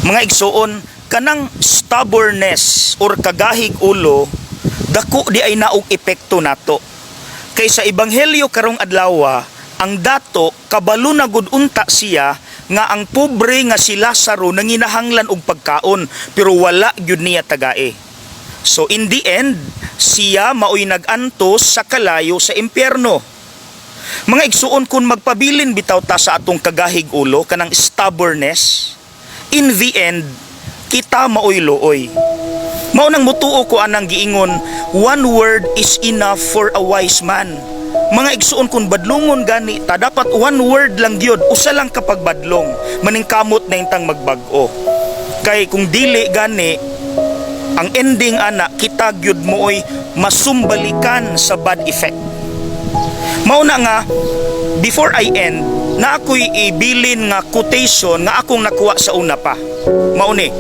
Mga igsuon, kanang stubbornness or kagahig ulo, dako diay na og epekto nato. Kay sa ebanghelyo karong adlaw, ang dato kabalo na gud unta siya nga ang pobre nga si Lazaro nanginahanglan og pagkaon, pero wala gyud niya tagae. So in the end, siya maoy nag-antos sa kalayo sa impyerno. Mga igsuon, kung magpabilin bitaw ta sa atong kagahig ulo, kanang stubbornness, in the end, kita maoy luoy. Mao nang mutuo ko anang giingon, "One word is enough for a wise man." Mga igsuon, kung badlungon gani ta, dapat one word lang gyud, usa lang kapag badlong, maningkamot na intang magbag-o. Kay kung dili gani, ang ending ana, kita gyud mooy masumbalikan sa bad effect. Mao na nga before I end, na ako'y ibilin nga quotation nga akong nakuha sa una pa. Mao ni: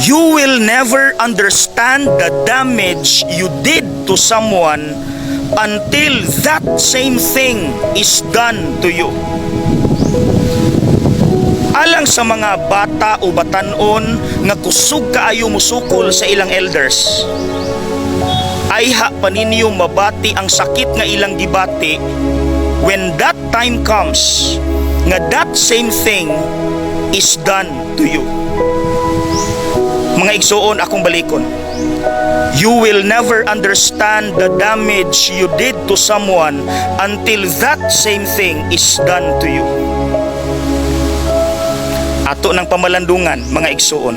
"You will never understand the damage you did to someone until that same thing is done to you." Alang sa mga bata o batanon nga kusog kaayo musukol sa ilang elders, ayha pa ninyo mabati ang sakit nga ilang gibati when that time comes nga that same thing is done to you. Mga igsuon, akong balikon. "You will never understand the damage you did to someone until that same thing is done to you." Ato ng pamalandungan, mga igsuon.